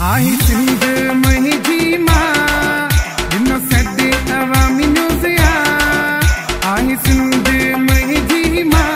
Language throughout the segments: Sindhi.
آهي سنڌ منهنجي ماء، ڏنو سڏ عوامي نيوز آ، آهي سنڌ منهنجي ماء.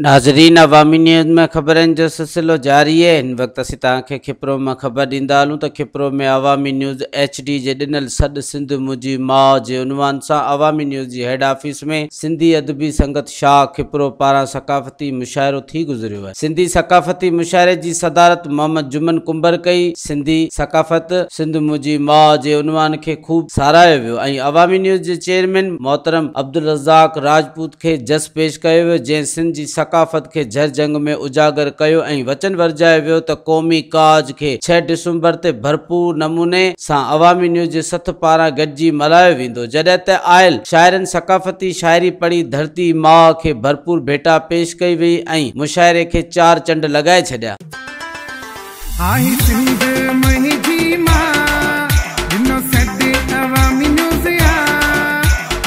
ناظرين عوامي نيوز ۾ خبرن جو سلسلو جاري آهي. هن وقت اسين توهان کي کپرو مان خبر ڏيندا هلون ته کپرو ۾ عوامي نيوز ايڇ ڊي جي ڏنل سڏ سنڌ منهنجي ماء جي عنوان سان عوامي نيوز جي هيڊ آفيس ۾ سنڌي ادبي سنگت شاهه کپرو پاران ثقافتي مشاعرو ٿي گذريو آهي. سنڌي ثقافتي مشاعري جي صدارت محمد جمن ڪنڀر ڪئي. سنڌي ثقافت، سنڌ منهنجي ماء جي عنوان کي خوب ساراهيو ويو ۽ عوامي نيوز جي چيئرمين محترم عبدالرزاق راجپوت کي جس پيش ڪيو ويو جنهن سنڌ جي ثقافت کي جھر جهنگ ۾ اجاگر ڪيو ۽ وچن ورجايو ويو ته قومي ڪاز کي 6 ڊسمبر تي ڀرپور نموني سان عوامي نيوز جي سٿ پاران گڏجي ملهايو ويندو جڏهن ته آيل شاعرن ثقافتي شاعري پڙهي ڌرتي ماء کي ڀرپور ڀيٽا پيش ڪئي وئي ۽ مشاعري کي چار چنڊ لڳائي ڇڏيا. آهي سنڌ منهنجي ماء، ڏنو سڏ عوامي نيوز آ،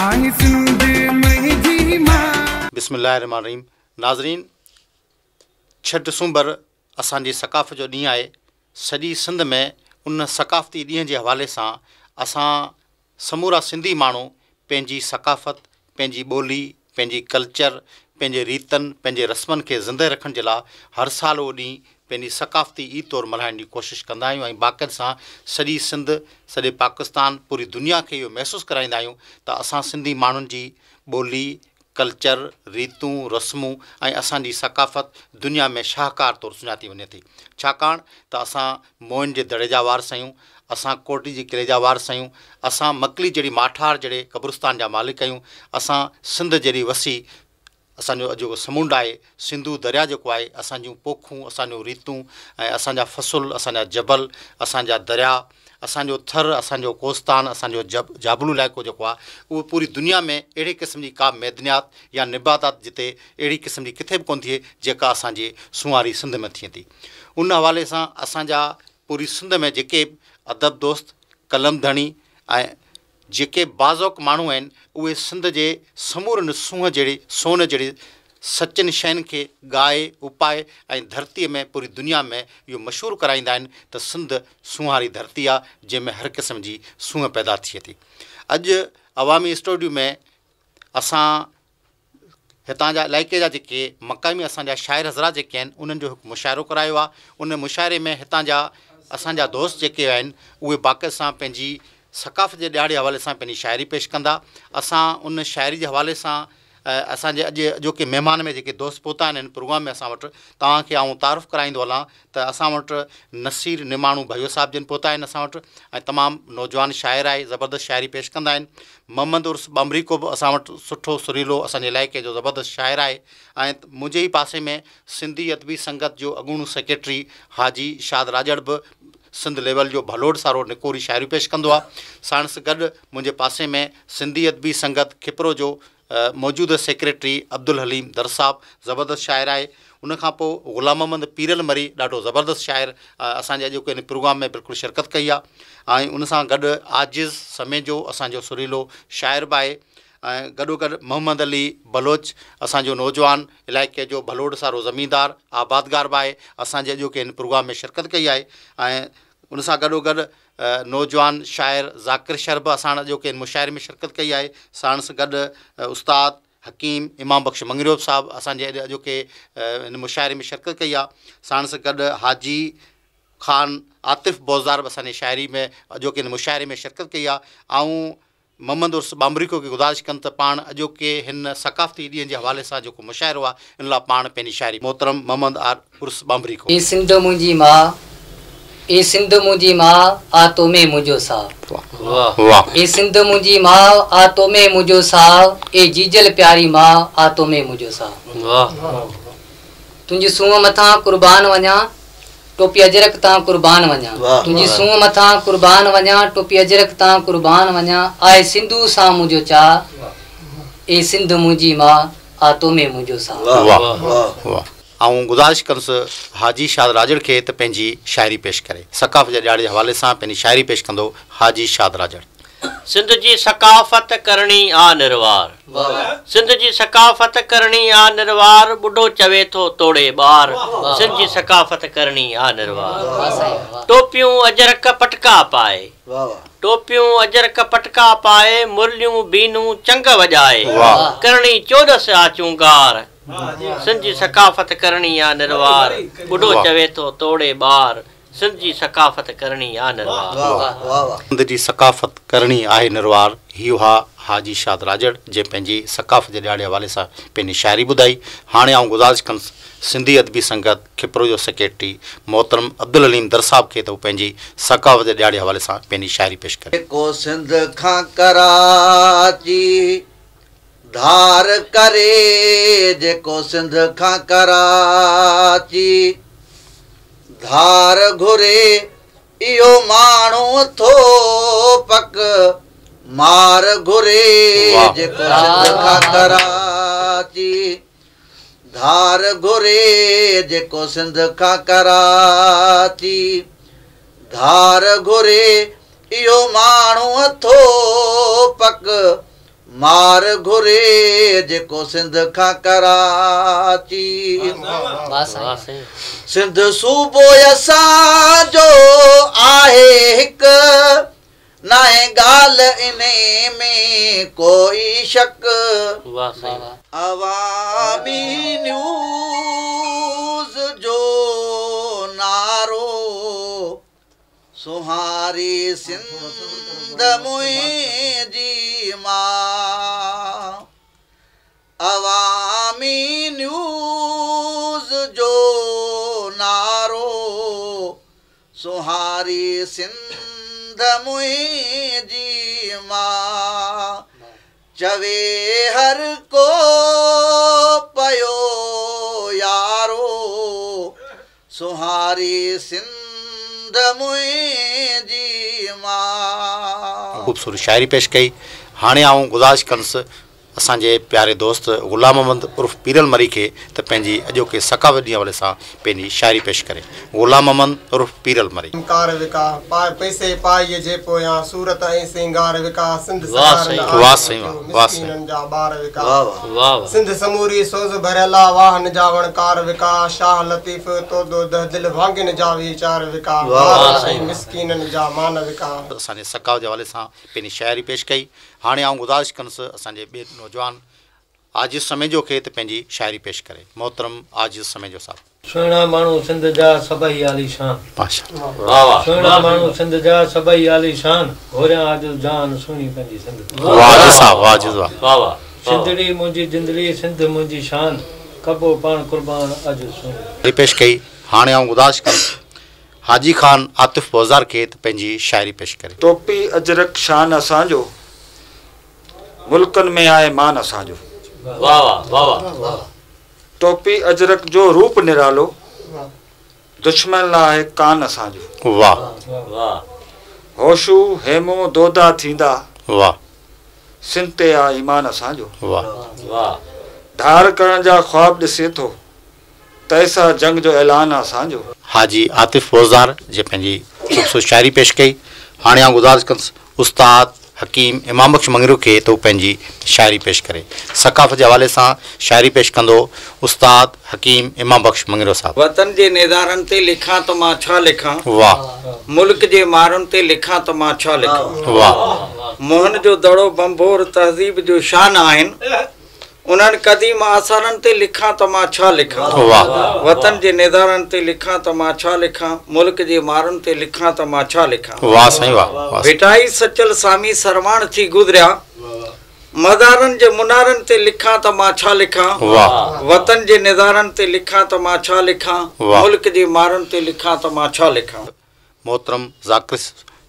آهي سنڌ منهنجي ماء. بسم الله الرحمٰن الرحيم ناظرين 6 ڊسمبر اسان جي ثقافت جو ڏينهن آهي. سڄي سنڌ ۾ ان ثقافتي ڏينهن جي حوالي سان اسان سمورا سنڌي ماڻهو پنهنجي ثقافت، پنهنجي ٻولي، پنهنجي ڪلچر، پنهنجي ريتن، پنهنجي رسمن کي زنده رکڻ جي لاء هر سال اهو ڏينهن پنهنجي ثقافتي عيد طور ملهائڻ جي ڪوشش ڪندا آهيون ۽ باقاعدي سان سڄي سنڌ، سڄي پاڪستان، پوري دنيا کي اهو محسوس ڪرائيندا آهيون ته اسان سنڌي ماڻهن جي ٻولي، ڪلچر، ريتون، رسمون ۽ اسان جي ثقافت دنيا ۾ شاهڪار طور سڃاتي وڃي ٿي. ڇاڪاڻ ته اسان موئن جي دڙي جا وارث آهيون، اسان ڪوٽڙي جي قلعي جا وارث آهيون، اسان مڪلي جهڙي ماٺار جهڙي قبرستان جا مالڪ آهيون، اسان سنڌ جهڙي وسيع اسان جو جيڪو سمنڊ آهي، سنڌو درياء جيڪو آهي، اسان جون پوکون، اسان جون ريتون ۽ اسان جا فصل، اسان جا جبل، اسان جا درياء، اسان جو ٿر، اسان جو ڪوهستان، اسان جو جابلو علائقو جيڪو آهي، اهو پوري دنيا ۾ اهڙي قسم جي ڪا معدنيات يا نباتات جتي اهڙي قسم جي ڪٿي به ڪونه ٿئي، جيڪا اسان جي سونهاري سنڌ ۾ ٿئي ٿي. ان حوالي سان اسان جا پوري سنڌ ۾ جيڪي به ادب دوست، قلم ڌڻي ۽ جيڪي باذوق ماڻهو آهن، اهي سنڌ جي سمورن سونهن جهڙي سون جهڙي سچن شين کي ڳائي، اپائي ۽ ڌرتيء ۾ پوري دنيا ۾ اهو مشهور ڪرائيندا آهن ته سنڌ سونهاري ڌرتي آ، جنهن ۾ هر قسم جي سونهن پيدا ٿئي ٿي. اڄ عوامي اسٽوڊيو ۾ اسان هتان جا علائقي جا جيڪي مقامي اسان جا شاعر حضرات جيڪي آهن انهن جو هڪ مشاعرو ڪرايو آهي ان مشاعري ۾ هتان جا اسان جا دوست جيڪي آهن اهي باقاعده سان پنهنجي ثقافت جي ڏهاڙي حوالي سان پنهنجي شاعري پيش ڪندا اسان ان شاعري جي حوالي سان اسان جي اڄ اڄوڪي مهمان ۾ جيڪي دوست پهتا آهن هن پروگرام ۾ اسان وٽ توهان کي آئون تعارف ڪرائيندو هلان ته اسان وٽ نصير نماڻو ڀيو صاحب جن پهتا آهن اسان وٽ ۽ تمام نوجوان شاعر آهي زبردست شاعري پيش ڪندا آهن محمد عرس ٻانڀريڪو به اسان وٽ سٺو سريلو اسان جي علائقي جو زبردست شاعر آهي ۽ منهنجي ئي پاسي ۾ سنڌي ادبي سنگت جو اڳوڻو سيڪريٽري حاجي شاد راڄڙ به سنڌ ليول جو ڀلوڙ سارو نڪوري شاعري پيش ڪندو آهي ساڻس گڏ منهنجي پاسي ۾ سنڌي ادبي سنگت کپرو جو موجوده سيڪريٽري عبدالحليم درس صاحب زبردست شاعر آهي ان کان پوء غلام محمد پيرل مري ڏاڍو زبردست شاعر اسان جي اڄوڪي هن پروگرام ۾ بلڪل شرڪت ڪئي آهي ۽ ان سان گڏ عاجز سميجو اسان جو سريلو شاعر به آهي ۽ گڏو گڏ محمد علي بلوچ اسان جو نوجوان علائقي جو ڀلوڙ سارو زميندار آبادگار به آهي اسان جي اڄوڪي هن پروگرام ۾ شرڪت ڪئي آهي ۽ ان سان گڏو گڏ نوجوان شاعر ذاڪر شر به اسان اڄوڪي هن مشاعري ۾ شرڪت ڪئي آهي. ساڻس گڏ استاد حڪيم امام بخش مڱريو صاحب اسان جي اڄوڪي هن مشاعري ۾ شرڪت ڪئي آهي. ساڻس گڏ حاجي خان عاطف بوزدار به اسان جي شاعري ۾ اڄوڪي هن مشاعري ۾ شرڪت ڪئي آهي. آئون محمد عرس ٻانڀريڪو کي گذارش ڪندس ته پاڻ اڄوڪي هن ثقافتي ڏينهن جي حوالي سان جيڪو مشاعرو آهي ان لاء پاڻ پنهنجي شاعري محترم محمد عرس ٻانڀريڪو. اي سنڌ منهنجي ماء، اي سنڌ منهنجي ماء، آ تو ۾ منهنجو ساء. اي سنڌ منهنجي ماء، آ تو ۾ منهنجو ساء، اي جيجل پياري ماء، آ تو ۾ منهنجو ساء. تنهنجي سونهن مٿان قربان وڃان. ٽوپي اجرڪ تان قربان وڃان. تنهنجي سونهن مٿان قربان وڃان ٽوپي اجرڪ تان قربان وڃان آهي سنڌوء سان منهنجو چاهه اي سنڌ منهنجي ماء آ تو ۾ منهنجو ساهه. واھ. آئون گذارش ڪندس حاجي شاد راڄڙ کي ته پنهنجي شاعري پيش ڪري. ثقافت جي ڏهاڙي جي حوالي سان پنهنجي شاعري پيش ڪندو حاجي شاد راڄڙ. سنڌ جي ثقافت ڪرڻي آ نروار. سنڌ جي ثقافت ڪرڻي آ نروار، ٻڍو چوي ٿو توڙي ٻار، سنڌ جي ثقافت ڪرڻي آ نروار. ٽوپيون اجرڪ پٽڪا پائي، ٽوپيون اجرڪ پٽڪا پائي، مرليون بينون چنگ وڄائي، ڪرڻي چوڏس آ چونگار، سنڌ جي ثقافت ڪرڻي آ نروار، ٻڍو چوي ٿو توڙي ٻار، سنڌ جي ثقافت ڪرڻي آ نروار. سنڌ جي ثقافت ڪرڻي آهي نروار. هي هئا حاجي شاد راڄڙ جنهن پنهنجي ثقافت جي ڏهاڙي حوالي سان پنهنجي شاعري ٻڌائي. هاڻي آئون گذارش ڪندس سنڌي ادبي سنگت کپرو جو سيڪريٽري محترم عبدالحليم در صاحب کي ته هو پنهنجي ثقافت جي ڏهاڙي حوالي سان پنهنجي شاعري پيش ڪري. جيڪو سنڌ کان ڪراچي ڌار ڪري، جيڪو سنڌ کان ڪراچي ڌار گهري، اهو ماڻهو ٿو پڪ مار گهري، جيڪو سنڌ کان ڪراچي ڌار گهري، جيڪو سنڌ کان ڪراچي ڌار گهري، اهو ماڻهو ٿو پڪ مار گهري، جيڪو سنڌ کان ڪراچي. سنڌ صوبو اسان جو آهي هڪ، ناهي ڳالهه انهي ۾ ڪوئي شڪ. عوامي نيوز جو نعرو، سونهاري سنڌ منهنجي مان. عوامي نيوز جو نعرو، سونهاري سنڌ منهنجي مان. چوي هر ڪو پيو يارو، سونهاري سنڌ منهنجي مان. خوبصورت شاعري پيش ڪئي. هاڻي آئون گذارش ڪندس اسان جي پياري دوست غلام محمد عرف پيرل مري کي ته پنهنجي اڄوڪي ثقافت ڏينهن حوالي سان پنهنجي شاعري پيش ڪري. غلام محمد عرف پيرل مري. ڪار وڪا، پائي پئسي پائيء جي پويان، صورت ۽ سينگار وڪا، سنڌ سگهارن آهي ٿيو، مسڪينن جا ٻار وڪا، سنڌ سموري سوز ڀريل آ، واهن جا وڻڪار وڪا، شاهه لطيف تودو دهدل وانگين جا ويچار وڪا، مارن ۽ مسڪينن جا مان وڪا. اسان جي ثقافت جي حوالي سان پنهنجي شاعري پيش ڪئي. هاڻي آئون گذارش ڪندس اسان جي ٻئي نوجوان عاجز سميجو کي ته پنهنجي شاعري پيش ڪري. محترم عاجز سميجو صاحب. سهڻا ماڻهو سنڌ جا سڀئي عاليشان. سهڻا ماڻهو سنڌ جا سڀئي عاليشان. گهوريان عاجز جان سهڻي پنهنجي سنڌ. واه عاجز صاحب واه عاجز واه. سنڌڙي منهنجي جندڙي سنڌ منهنجي شان. ڪبو پاڻ قربان عاجز سهڻي. شاعري پيش ڪئي. هاڻي آئون گذارش ڪندس حاجي خان عاطف بوزدار کي ته پنهنجي شاعري پيش ڪري. ٽوپي اجرڪ شان اسان جو، ملڪن ۾ آهي مان اسان جو. ٽوپي اجرڪ جو روپ نرالو، دشمن لاء آهي ڪان اسان جو. هوشو، هيمو، دودا ٿيندا، سنڌ تي آ ايمان اسان جو. ڌار ڪرڻ جا خواب ڏسي ٿو، تئسا جنگ جو اعلان آ اسان جو. حاجي عاطف بوزدار جي پنهنجي خوبصورت شاعري پيش ڪئي. هاڻي آئون گذارش ڪندس استاد حڪيم امام بخش مڱريو کي ته هو پنهنجي شاعري پيش ڪري. ثقافت جي حوالي سان شاعري پيش ڪندو استاد حڪيم امام بخش مڱريو صاحب. وطن جي نظارن تي لکان ته مان ڇا لکان. واه. ملڪ جي مارن تي لکان ته مان ڇا لکان. واه. موهن جو دڙو ڀنڀور تهذيب جو شان آهن. انهن قديم آثارن تي لکان ته مان ڇا لکان. وطن جي نظارن تي لکان ته مان ڇا لکان. ملڪ جي مارن تي لکان ته مان ڇا لکان. ڀٽائي سچل سامي سرواڻ ٿي گذريا. مزارن جي منارن تي لکان ته مان ڇا لکان. وطن جي نظارن تي لکان ته مان ڇا لکان. ملڪ جي مارن تي لکان ته مان ڇا لکان. محترم ذاڪر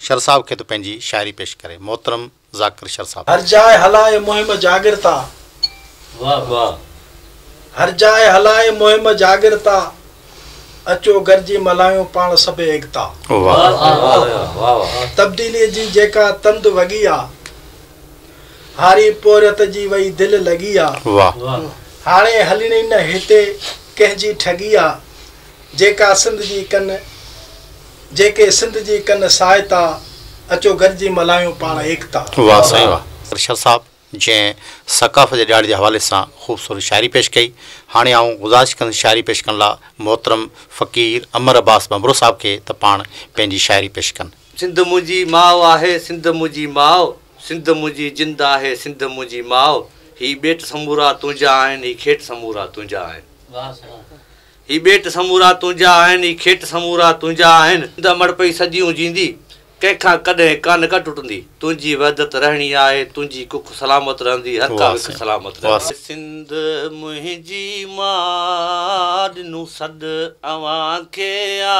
شر صاحب کي ته پنهنجي شاعري پيش ڪري. محترم ذاڪر شر صاحب. هر جاء هلائي مهم جاڳرتا. هر جاء هلائي مهم جاڳرتا. اچو گڏجي ملهايون پاڻ سڀ ايڪتا. تبديليء جي جيڪا تند وڳي آ. هاري پورهيت جي وئي دل لڳي آ. هاڻي هلڻي نه هتي ڪنهن جي ٺڳي آ. جيڪا سنڌ جي ڪن جيڪي سنڌ جي ڪن سهائتا اچو گڏجي ملهايون پاڻ ايڪتا. واھ سائين واھ. ارشد صاحب جنهن ثقافت جي ڏهاڙي جي حوالي سان خوبصورت شاعري پيش ڪئي. هاڻي آئون گذارش ڪندس شاعري پيش ڪرڻ لاء محترم فقير امر عباس ڀنڀرو صاحب کي ته پاڻ پنهنجي شاعري پيش ڪن. سنڌ منهنجي ماء آهي سنڌ منهنجي ماء سنڌ منهنجي جند آهي سنڌ منهنجي ماء هي ٻيٽ سمورا تنهنجا آهن هي کيٽ سمورا تنهنجا آهن هي ٻيٽ سمورا تنهنجا آهن هي کيٽ سمورا تنهنجا آهن سنڌ امڙ پئي صديون جيندي ڪنهن کان ڪڏهن ڪانه ڪا ٽٽندي تنهنجي وحدت رهڻي آهي تنهنجي ڪک سلامت رهندي هر ڪا وک سلامت رهندي. سنڌ منهنجي ماء ڏنو سڏ اوهان کي آ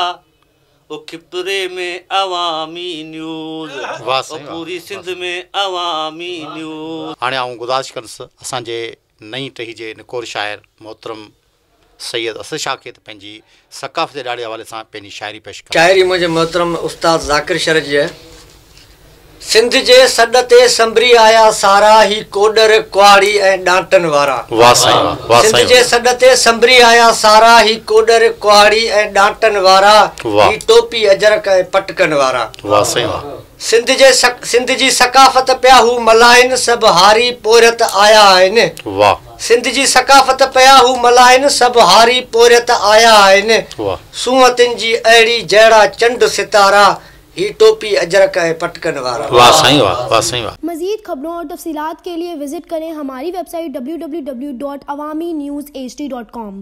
او کپري ۾ عوامي نيوز او پوري سنڌ ۾ عوامي نيوز. هاڻي آئون گذارش ڪندس اسان جي نئين ٽهي جي نڪور شاعر محترم سيد اسد شاهه کي ته پنهنجي ثقافت جي ڏهاڙي جي حوالي سان پنهنجي شاعري پيش ڪن. شاعري منهنجي محترم استاد ذاڪر شر جي آهي. سنڌ جي سڏ تي سنڀري آيا سارا هي ڪوڏر، ڪهاڙي ۽ ڏانٽن وارا. واه سائين واه، واه سنڌ سائين جي سڏ تي سنڀري آيا سارا هي ڪوڏر، ڪهاڙي ۽ ڏانٽن وارا واه. هي ٽوپي اجرڪ ۽ پٽڪن وارا. واه سائين واه. سنڌ جي سنڌ جي ثقافت پيا هو ملهائن سڀ هاري پورهيت آيا آهن. واه. سنڌ جي ثقافت پيا هو ملهائن سڀ هاري پورهيت آيا آهن. واه. سونهن تن جي اهڙي جهڙا چنڊ ستارا هي ٽوپي اجرڪ ۽ پٽڪن وارا. واه سائين واه واه سائين واه. मज़ीद खबरों और तफसीलात के लिए विज़िट करें हमारी वेबसाइट www.awamiNewsHD.com।